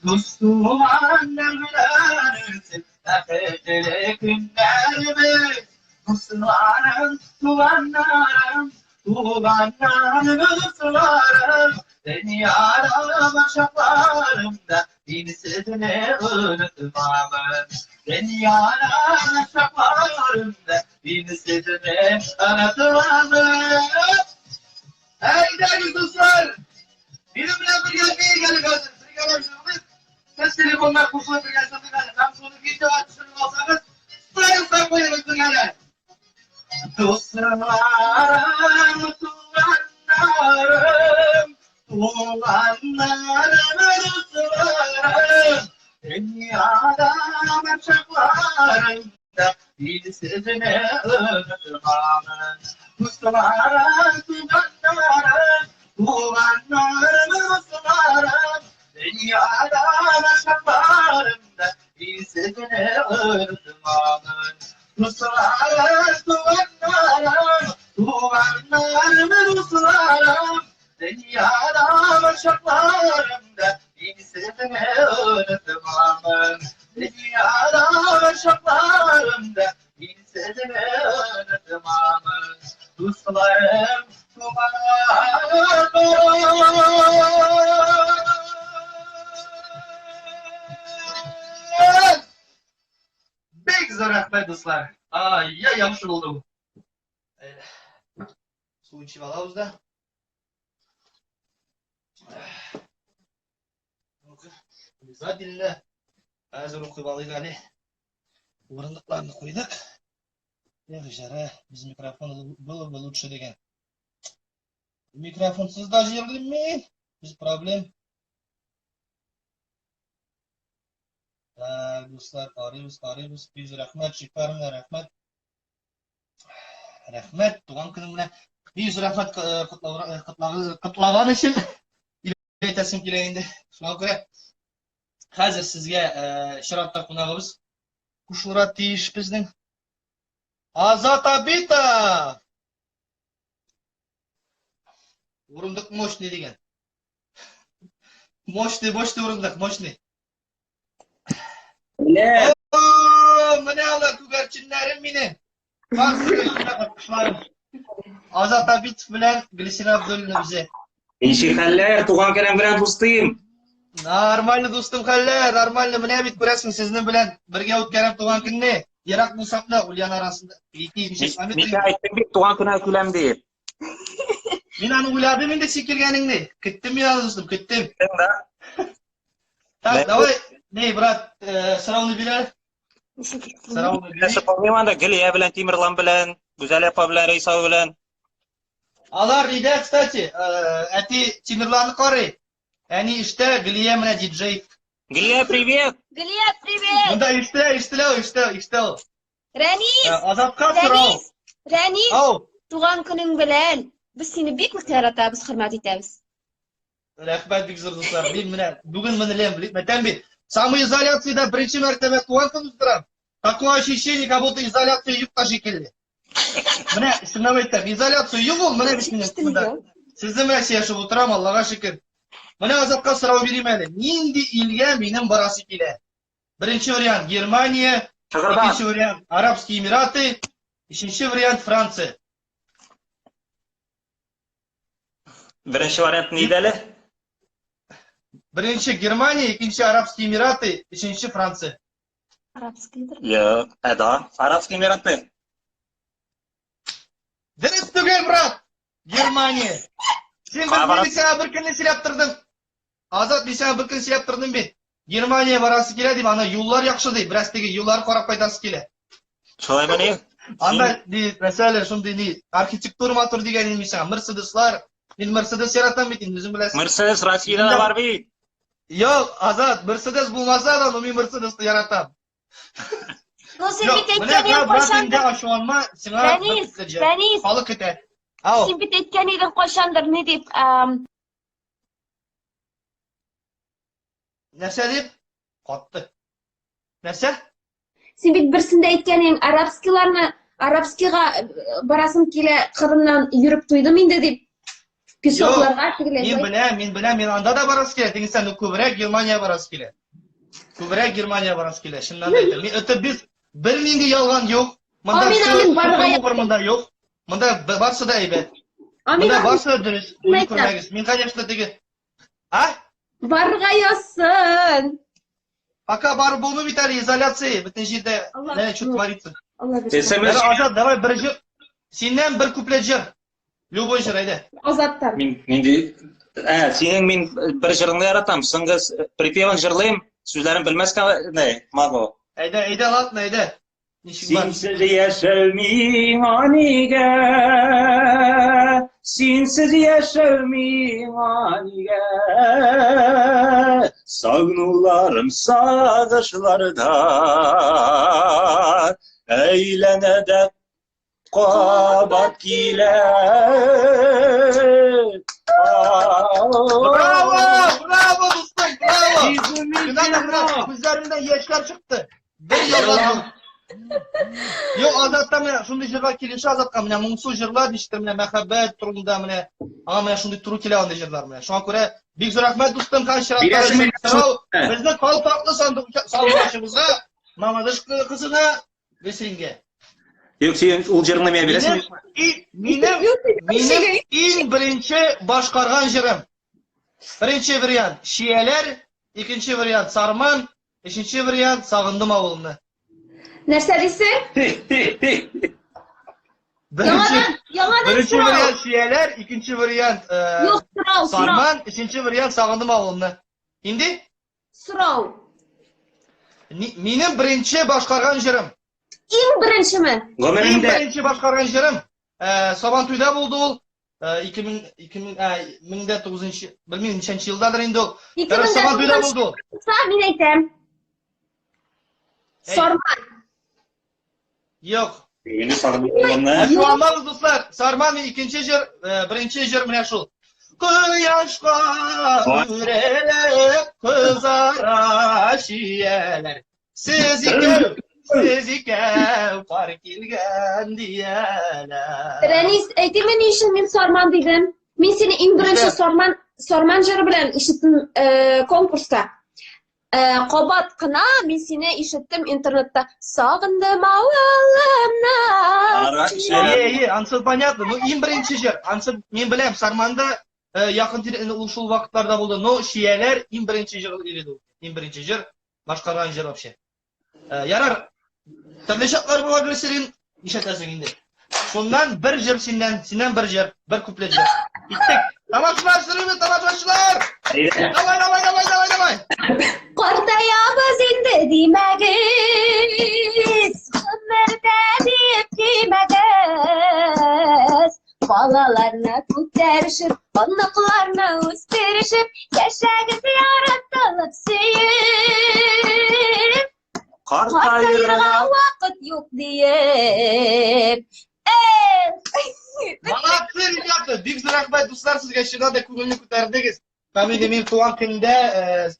S1: Дус туганнар белән үтсен бәхетле көннәребез. Дусларым, туганнарым, туганнарым, дусларым, Дөньяда башакларымда мин сезне онытмамын. Дөньяда башакларымда мин сезне онытмамын. Әйдәгез, дуслар! Минем белән бергә биик әле хәзер. Бергәләп җырлыйк. Сез телефоннар кушылып бергә җырлыйк әле. Һәм шуны видеога төшереп алсагыз, сторизга куегыз бергәләп. Дусларым, туганнарым, туганнарым, дусларым, дөньяда чакларымда мин сезне онытмамын. Дусларым, туганнарым, туганнарым, дусларым, дөньяда чакларымда мин сезне онытмамын. Дусларым, туганнарым, туганнарым, дусларым, дөньяда чакларымда мин сезне онытмамын. Дөньяда чакларымда мин сезне онытмамын. Дусларым, туганнарым. Бик зур рәхмәт, дуслар. Ай, яхшы булды бу. Су эчеп алабыз да. Обязательно. Хәзер укып алыйк әле. Урындыкларны куйдык. Эх, жара, без микрофон было бы лучше дигән. Микрофонсыз да җырлыйм мин. Без проблем. Так, дуслар, карыйбыз, карыйбыз. Бик рәхмәт, шикарно, рәхмәт. Рәхмәт, туган көнең белән. Бик зур рәхмәт котлаган өчен. Әйтәсем килә инде. Шуңа күрә хәзер сезгә чиратта кунагыбыз кушылырга тиеш безнең. Азат Абитов! Урындык мощный дигән. Мощный, мощный урындык, мощный.
S5: Менә.
S1: Менә алар күгәрченнәрем минем. Кошларым. Азат Абитов белән Гөлсинә Абдуллина үзе.
S5: Ничек хәлләр, туган көнең белән дустым?
S1: Нормально, дустым, хәлләр, нормально. Менә бит күрәсең, сезнең белән бергә үткәрәм туган көнне. Ерак булсак та, Ульян арасында.
S5: Мин әйттем бит, туган көнә киләм дип.
S1: Мин аны уйладым инде син килгәнеңне. Көттем мин аны, дустым, көттем. Да. Так, давай, ней, брат, э, сорауны бир әле.
S5: Сорауны бир. Нәрсә помним анда Гөлия белән Тимерлан белән, Гүзәл апа белән Рәйса белән.
S1: Алар өйдә, кстати, э, әти Тимерланны карый. Әни эштә, Гөлия менә диджей.
S5: Гөлия, привет!
S3: Гөлия, привет!
S1: Монда ишетелә, ишетелә, ишетелә, ишетелә.
S6: Рәнис!
S1: Э, Азатка сорау.
S6: Рәнис! Рәнис!
S1: Ау,
S6: Туган көнең белән! Без сине бик нык яратабыз, хөрмәт итәбез.
S1: Рәхмәт бик зур дуслар. Мин менә бүген менелем, әйтәм бит. Самоизоляциядә беренче мәртәбә туган көн уздырам. Такое ощущение, как будто изоляция юк та шикелле. Менә чынлап әйтәм, изоляция юк ул, менә бит минем монда. Сезнең белән сөйләшеп утырам, Аллага шөкер. Менә Азатка сорау бирим әле. Нинди илгә минем барасы килә? Беренче вариант Германия, икенче вариант Арабские Эмираты, өченче вариант Франция.
S5: Беренче вариант ни иде әле?
S1: Беренче Германия, икенче Арабские Эмираты, өченче Франция.
S6: Арабскийдыр.
S5: Юк, ә да, Арабские Эмираты.
S1: Дөрес түгел, брат. Германия. Син бер мин сиңа бер көнне сөйләп тордым. Азат, мин сиңа бер көн сөйләп тордым бит. Германия барасы килә дип, аны юллар яхшы ди, бераз теге юллар карап кайтасы килә.
S5: Шулаймыни?
S1: Анда ди, мәсәлән, шундый ни, архитектура матур дигән инде мин сиңа, Мерседеслар. Мин Мерседес яратам бит инде, үзең беләсең.
S5: Мерседес Россиядә дә бар бит.
S1: Юк, Азат, Мерседес булмаса да, но мин Мерседесны яратам.
S6: Ну, син бит әйткән идең кайчандыр.
S1: Ачуланма, сиңа
S6: Рәнис, Рәнис.
S1: Халык көтә.
S6: Ау. Син бит әйткән идең кайчандыр ни дип,
S1: Нәрсә дип? Катты. Нәрсә?
S6: Син бит берсендә әйткән идең, арабскийларны, арабскийга э, барасым килә, Кырымнан йөреп туйдым инде дип. Песокларга
S1: тегеләй. Мин беләм, мин беләм, мин анда да барасы килә. Тегесен ну күбрәк Германия барасы килә. Күбрәк Германия барасы килә, чыннан да әйтәм. Мин это без бернинди ялган юк. Монда
S6: Амин, амин, барырга
S1: монда юк. Монда барсы да әйбәт.
S6: Амин,
S1: Монда барсы да дөрес. Күрмәгез. Мин, конечно, теге А?
S6: Барырга язсын.
S1: Пока барып булмый бит әле изоляция, бөтен җирдә менә что творится.
S6: Алла бирсен.
S5: SMS
S1: Азат, давай бер җыр. Синнән бер куплет җыр. Любой җыр, әйдә.
S6: Азаттан.
S5: Мин нинди Ә, синең мин бер җырыңны яратам. Соңгы припевын җырлыйм, сүзләрен белмәскә не, могу.
S1: Әйдә, әйдә, ладно, әйдә. Ничек бар?
S5: Синсез яшәү миңа нигә? Синсез яшәү миңа нигә? Сагынуларым сагышларда әйләнә дә кабат килә.
S1: Браво! Браво, дустым, браво! Күзләремдән яшьләр чыкты. Бер ялган. Юк, Азатта менә шундый җырлар килешә Азатка, менә моңсу җырлар ничектер менә мәхәббәт турында менә аңа менә шундый туры килә андый җырлар менә. Шуңа күрә бик зур рәхмәт дустым, хәзер чираттагы сорау безнең калфаклы сандугачыбызга, Мамадыш кызына Гөлсингә.
S5: Юк, син ул җырны миңа бирәсеңме?
S1: Минем минем иң беренче башкарган җырым. Беренче вариант Чияләр, икенче вариант Сарман, өченче вариант Сагындым авылымны.
S6: Нәрсә дисең?
S1: Беренче,
S6: яңадан
S1: беренче
S6: сорау.
S1: вариант Чияләр, икенче вариант э,
S6: Юк, сорау, сорау.
S1: Сарман, өченче вариант Сагындым авылымны. Инде?
S6: Сорау.
S1: Минем беренче башкарган җырым.
S6: Иң беренчеме?
S1: Иң
S5: Гомереңдә.
S1: беренче башкарган җырым. Э, Сабантуйда булды ул. 2000 2000 1009 белмим ничәнче елдадыр инде ул. Короче, Сабантуйда булды ул.
S6: Мин әйтәм. Сарман.
S1: Юк.
S5: Мине сагындырганны.
S1: Ачуланмагыз, дуслар. Сарман икенче җыр, э, беренче җыр менә шул. Кояшка үрелеп кызара чияләр. Сез икәү, сез икәү пар килгән дияләр.
S6: Рәнис, әйтимме ни өчен мин Сарман дидем? Мин сине иң беренче
S1: Нишләп?
S6: Сарман Сарман җыры белән ишеттем конкурста. Кабат кына мин сине ишеттем интернетта. Сагындым авылымны.
S1: Әйе, әйе, ансы понятно. Ну, иң беренче җыр. Ансы мин беләм, Сарманда якын тирә ул шул вакытларда булды. Но Чияләр иң беренче җыр иде ул. Иң беренче җыр, башкарган җыр вообще. Ярар. Төрле чаклар була Гөлсирин, нишләтәсең инде. Шуннан бер җыр синнән, синнән бер җыр, бер куплет җыр. Киттек. Тамашачылар, сөрүме, тамашачылар! Давай, давай, давай, давай, давай.
S6: Картаябыз инде димәгез, гомердә дип димәгез. Балаларны күтәрешеп, оныкларны үстерешеп, яшәгез яратылып сөеп. Картаерга вакыт юк диеп. Эх!
S1: Молодцы, ребята! Бик зур рәхмәт, дуслар, сезгә чыннан да күңелне күтәрдегез. Һәм инде мин туган көндә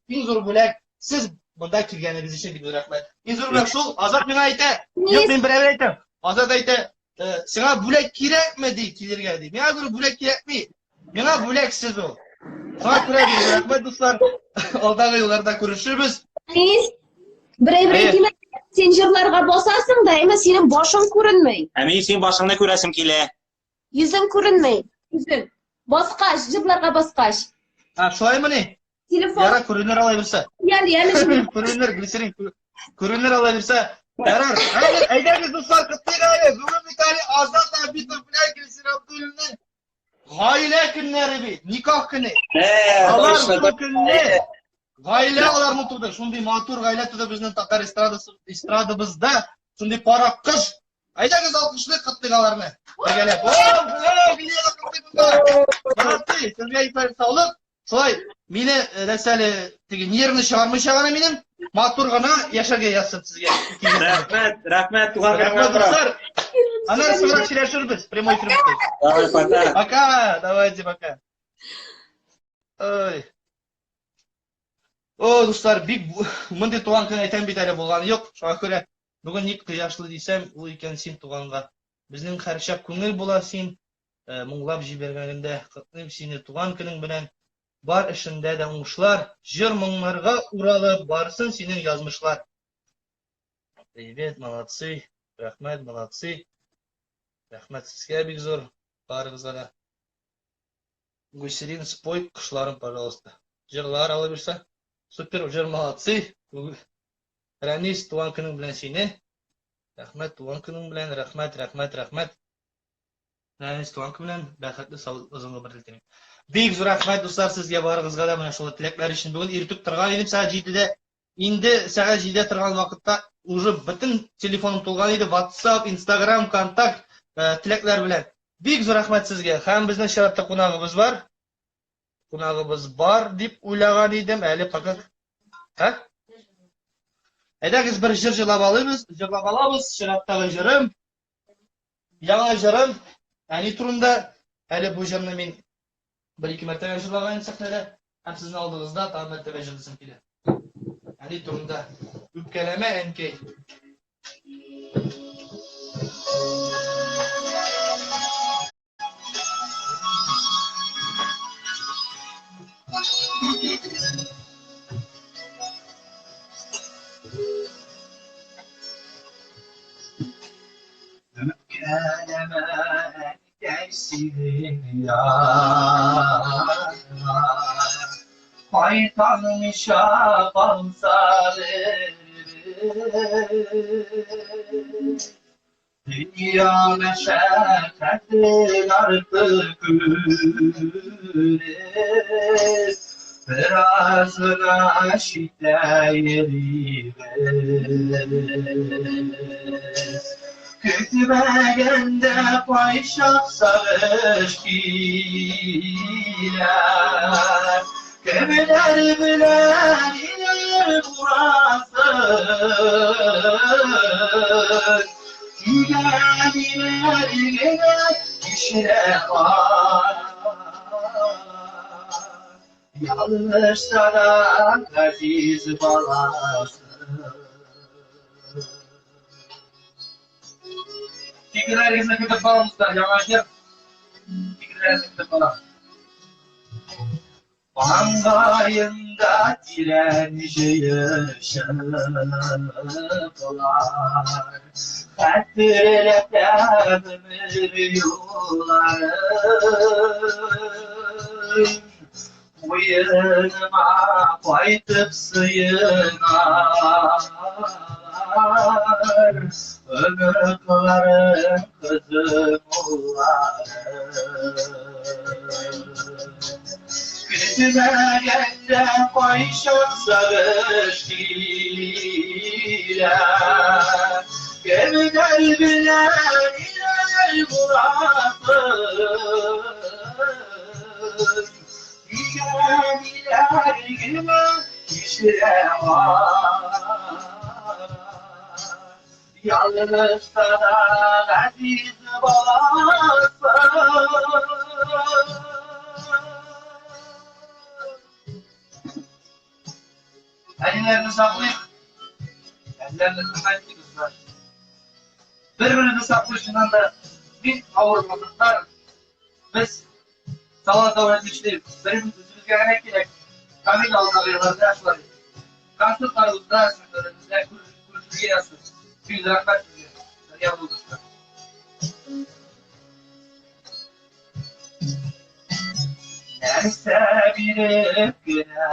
S1: иң зур бүләк сез монда килгәнегез өчен бик зур рәхмәт. Иң зур бүләк шул, Азат миңа әйтә. Юк, мин берәү әйтәм. Азат әйтә, сиңа бүләк кирәкме ди, килергә ди. Миңа говорю, бүләк кирәкми. Миңа бүләк сез ул. Шуңа күрә бик зур рәхмәт, дуслар. Алдагы елларда күрешербез.
S6: Әнис, берәй-берәй килә, син җырларга басасың да, әмма синең башың күренми.
S5: Ә мин синең башыңны күрәсем килә.
S6: Йөзең күренми. Йөзең. Баскач, җырларга баскач.
S1: А, шулаймыни?
S6: Телефон.
S1: Яра күренер алай булса.
S6: Ял, ял.
S1: Күренер, Гөлсирин, күренер алай булса. Ярар. Хәзер әйдәгез, дуслар, котлыйк әле. Бүген бит әле Азат Абитов белән Гөлсирин Абдуллинның гаилә көннәре бит, никах көне. Алар бу көнне гаилә аларны туды. Шундый матур гаилә туды безнең татар эстрадасы, эстрадабызда. Шундый пара кыз. Әйдәгез алкышлыйк, котлыйк аларны. Бергәләп. О, Молодцы, сезгә исән саулык. Шулай, мине нәрсә әле теге нервны чыгармыйча гына минем матур гына яшәргә язсын сезгә.
S5: Рәхмәт, рәхмәт, туган
S1: Рәхмәт, дуслар. Аннары соңрак сөйләшербез, прямой эфир беткәч.
S5: Давай, пока.
S1: Пока, давайте, пока. Ой. О, дуслар, бик мондый туган көн әйтәм бит әле булганы юк. Шуңа күрә бүген ник кояшлы дисәм, ул икән син туганга. Безнең һәрчак күңел була син моңлап җибәргәнеңдә котлыйм сине туган көнең белән. Бар эшеңдә дә уңышлар, җыр-моңнарга уралып барсын синең язмышлар. Привет, молодцы, рәхмәт, молодцы. Рәхмәт сезгә бик зур, барыгызга да. Гусерин, спой кошларым, пожалуйста. Җырлар ала бирсә. Супер, җыр молодцы. Рәнис, туган көнең белән сине. Рәхмәт, туган көнең белән, рәхмәт, рәхмәт, рәхмәт. Рәнис, туган көн белән, бәхетле, сау, озын гомер телим. Бик зур рәхмәт, дуслар, сезгә барыгызга да менә шул теләкләр өчен. Бүген иртүк торган идем сәгать 7-дә. Инде сәгать 7-дә торган вакытта уже бөтен телефоным тулган иде. WhatsApp, Instagram, Контакт теләкләр белән. Бик зур рәхмәт сезгә. Һәм безнең чиратта кунагыбыз бар. Кунагыбыз бар дип уйлаган идем, әле пока. Ә? Әйдәгез бер җыр җырлап алабыз, җырлап алабыз. Чираттагы җырым. Яңа җырым әни турында. Әле бу җырны мин бер-ике мәртәбә җырлаган идем сәхнәдә. Һәм сезнең алдыгызда тагын мәртәбә җырлыйсым килә. Әни турында. Үпкәләмә, әнкәй. Үпкәләмә, әнкәй, синең янга. Кайталмыйча калса беребез. Дөнья мәшәкатен артык күреп, бераз гына читтә йөрибез. Көтмәгәндә кайчак сагыш килә. Кемнәр белән ниләр буласын, Тигәниләр генә кичерә Ялгышса да газиз баласы. Фикерләрегезне көтеп калам, дуслар, яңа җыр. Фикерләрегезне көтеп калам.
S7: Маңгаенда тирән җыерчыклар. Хәтерләтә гомер юлларын. Куеныма кайтып сыеналар. Оныкларым, кызым, улларым. Көтмәгәндә кайчак сагыш килә. Кемнәр белән ниләр буласын. Нигә ниләр генә кичерә алар. Ялгышса да газиз баласы.
S1: Әниләрне саклыйк. Әниләрне хөрмәт итик, дуслар. Бер-беребезне саклыйк, чыннан да бик авыр вакытлар. Без Салават дәүләт эшли, беребез үзебезгә генә кирәк. Камил алдагы елларда шулай. Концертларыбызда, сәхнәләребездә күрешергә язсын. Бик рәхмәт сезгә. Бергә булдыгыз.
S7: Нәрсә биреп кенә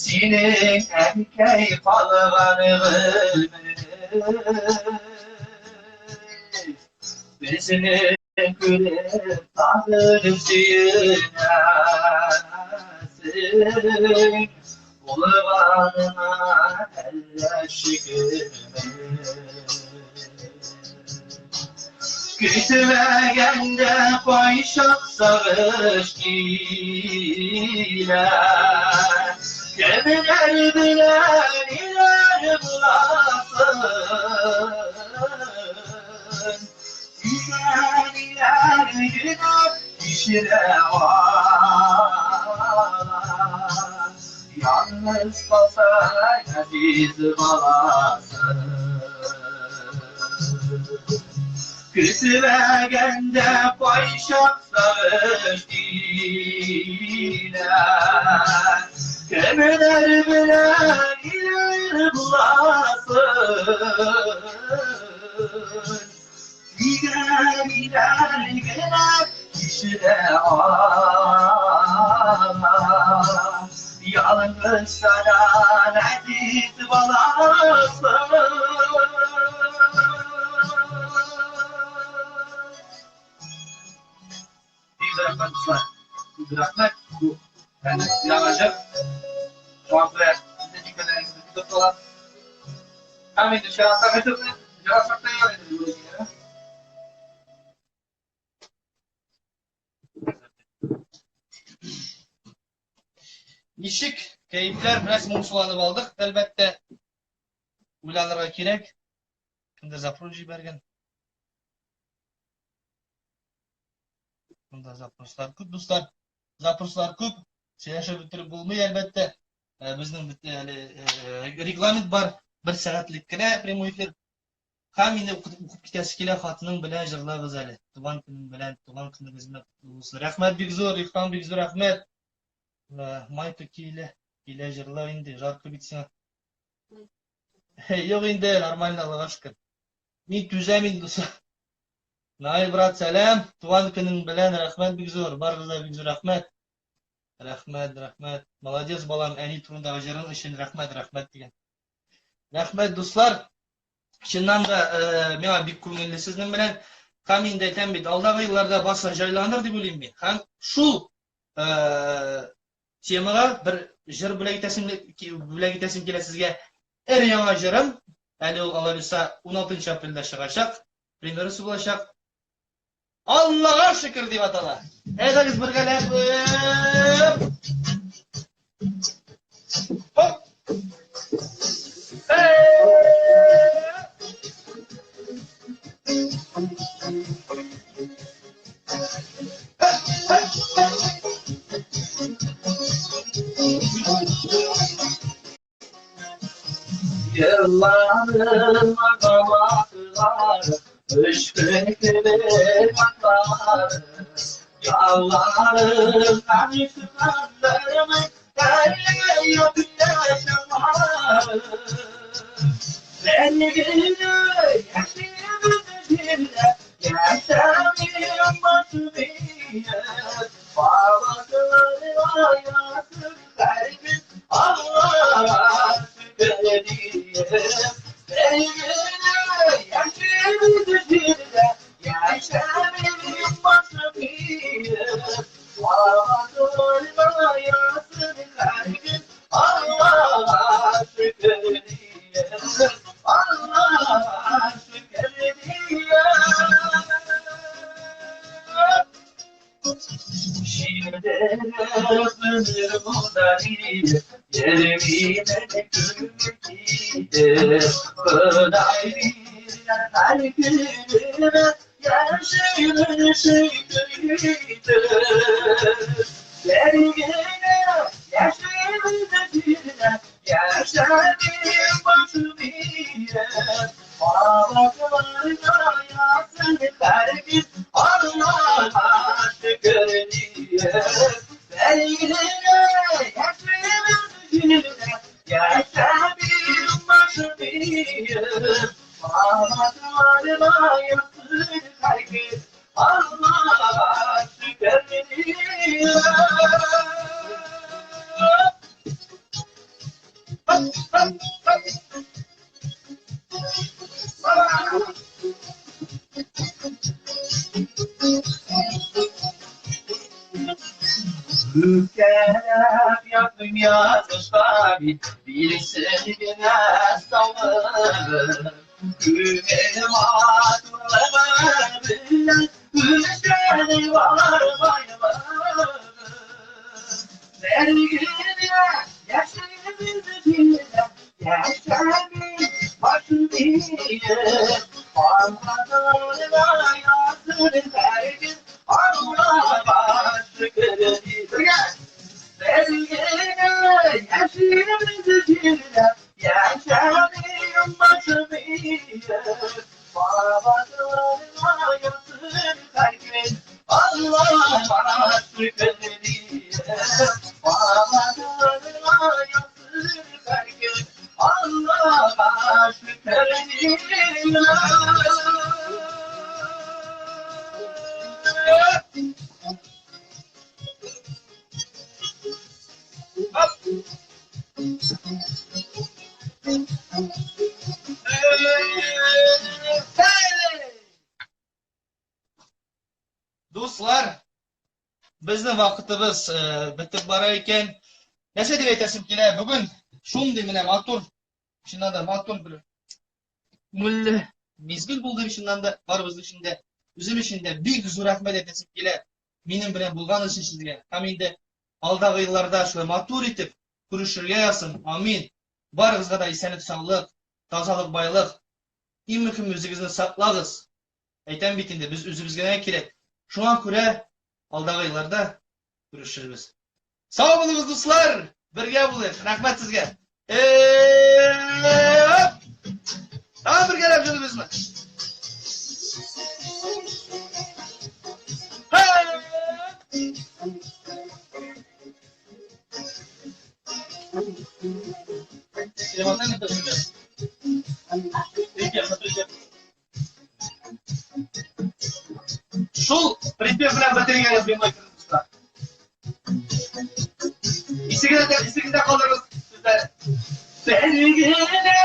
S7: Синең әнкәй калган гомер Безне күреп тагын сөенәсең Булганына әллә шөкерме Көтмәгәндә кайчак сагыш килә Кемнәр белән ниләр буласын Нигә генә кичерә Yalnız kalsa aziz balası. Көтмәгәндә кайчак сагыш килә. Кемнәр белән ниләр буласын. Нигә ниләр генә кичерә ала. Ялгышсадан әзиз баласы.
S1: Бик рәхмәт, дуслар. Бик рәхмәт. Бу әнә яңа җыр. Шуңа күрә сезнең фикерләрегезне көтеп калам. Һәм инде чиратта җырласак та ярар инде. Ничек кәефләр? Бераз моңсуланып алдык, әлбәттә. Уйланырга кирәк. Кемдер запрос җибәргән. Монда запрослар күп, дуслар. Запрослар күп. Сөйләшеп бетереп булмый, әлбәттә. Э, безнең бит әле э, регламент бар. Бер сәгатьлек кенә прямой эфир. Һәм инде укып китәсе килә, хатының белән җырлагыз әле. Туган көнең белән, туган көнегез белән котлы булсын. Рәхмәт бик зур, Илһам бик зур рәхмәт. Майка килә, килә җырла инде, жарко бит сиңа. Юк инде, нормально, Аллага шөкер. Мин түзәм инде, дуслар. Наил брат, сәлам. Туган көнең белән рәхмәт бик зур. Барыгыз да бик зур рәхмәт. Рәхмәт, рәхмәт. Молодец, балам, әни турындагы җырың өчен рәхмәт, рәхмәт дигән. Рәхмәт, дуслар. Чыннан да, э, миңа бик күңелле сезнең белән. Һәм инде әйтәм бит, алдагы елларда баса җайланыр дип уйлыйм мин. Һәм шул э, темага бер җыр бүләк итәсем бүләк итәсем килә сезгә. Эр яңа җырым, әле ул алла 16 апрельдә чыгачак, премьерасы булачак. Аллага шөкер дип атала. Әйдәгез бергәләп. Хоп.
S7: Yıllarıma kavaklar Өч көн кебек атларым, Ялларымнан чыгардырмый, Әллә юк чамаларым. Бер генә яшибез җирдә, Яшәмим башым иеп. Балакларга язып һәркөн Аллага шөкер диеп. Бер генә яшибез җирдә, Яшәмим башым иеп. Балакларга язып һәркөн Аллага шөкер диеп. Аллага шөкер диеп. Үпкәләп яттым язмышка бит, Бирсен генә саулыгын. Күңел матурлыгы белән Үлчәде бар байлыгын. Бер генә яшибез җирдә, Яшәмим башым иеп. Аллаһка язсын һәркем, Аллаһка шөкер итеп. Бер генә яшибез җирдә, Яшәмим башым иеп. Бабаларга язсын һәркем, Аллаһка шөкер итеп. Бабаларга язсын һәркем, Аллаһка шөкер итеп.
S1: Дуслар, безнең вакытыбыз бетеп бара икән. Нәрсә дип әйтәсем килә? Бүген шундый менә матур, чыннан да матур бер күңелле мизгел булды чыннан да барыбыз өчен дә. Үзем өчен дә бик зур рәхмәт әйтәсем килә. Минем белән булган өчен сезгә. Һәм инде алдагы елларда шулай матур итеп күрешергә язсын. Амин. Барыгызга да исәнлек, саулык, тазалык, байлык. Иң мөһиме үзегезне саклагыз. Әйтәм бит инде, без үзебезгә генә кирәк. Шуңа күрә алдагы елларда күрешербез. Сау булыгыз, дуслар! Бергә булыйк. Рәхмәт сезгә. Тагын бергәләп җырлыйбызмы? Шул припев белән бетерергә язмыйм дуслар. Исегездә, исегездә калдырыгыз сүзләре.
S7: Бер генә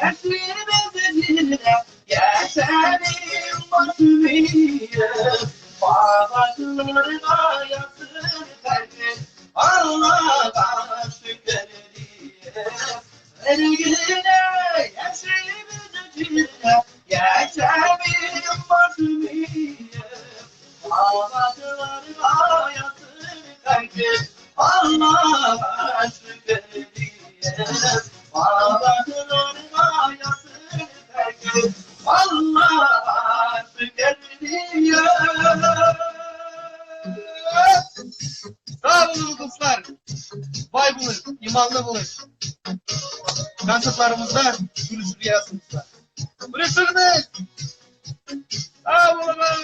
S7: яшибез җирдә, Яшәмим башым иеп. Бабаларга язсын һәркем, Аллага шөкер диеп. Бер генә яшибез җирдә, Яшәмим башым иеп. Бабаларга язсын һәркем, Аллага шөкер диеп. Бабаларга язсын һәркем, Аллага шөкер диеп.
S1: Сау булыгыз, дуслар! Бай булыйк, иманлы булыйк. Концертларыбызда күрешергә язсын, дуслар. Күрешербез!
S7: Сау булыгыз!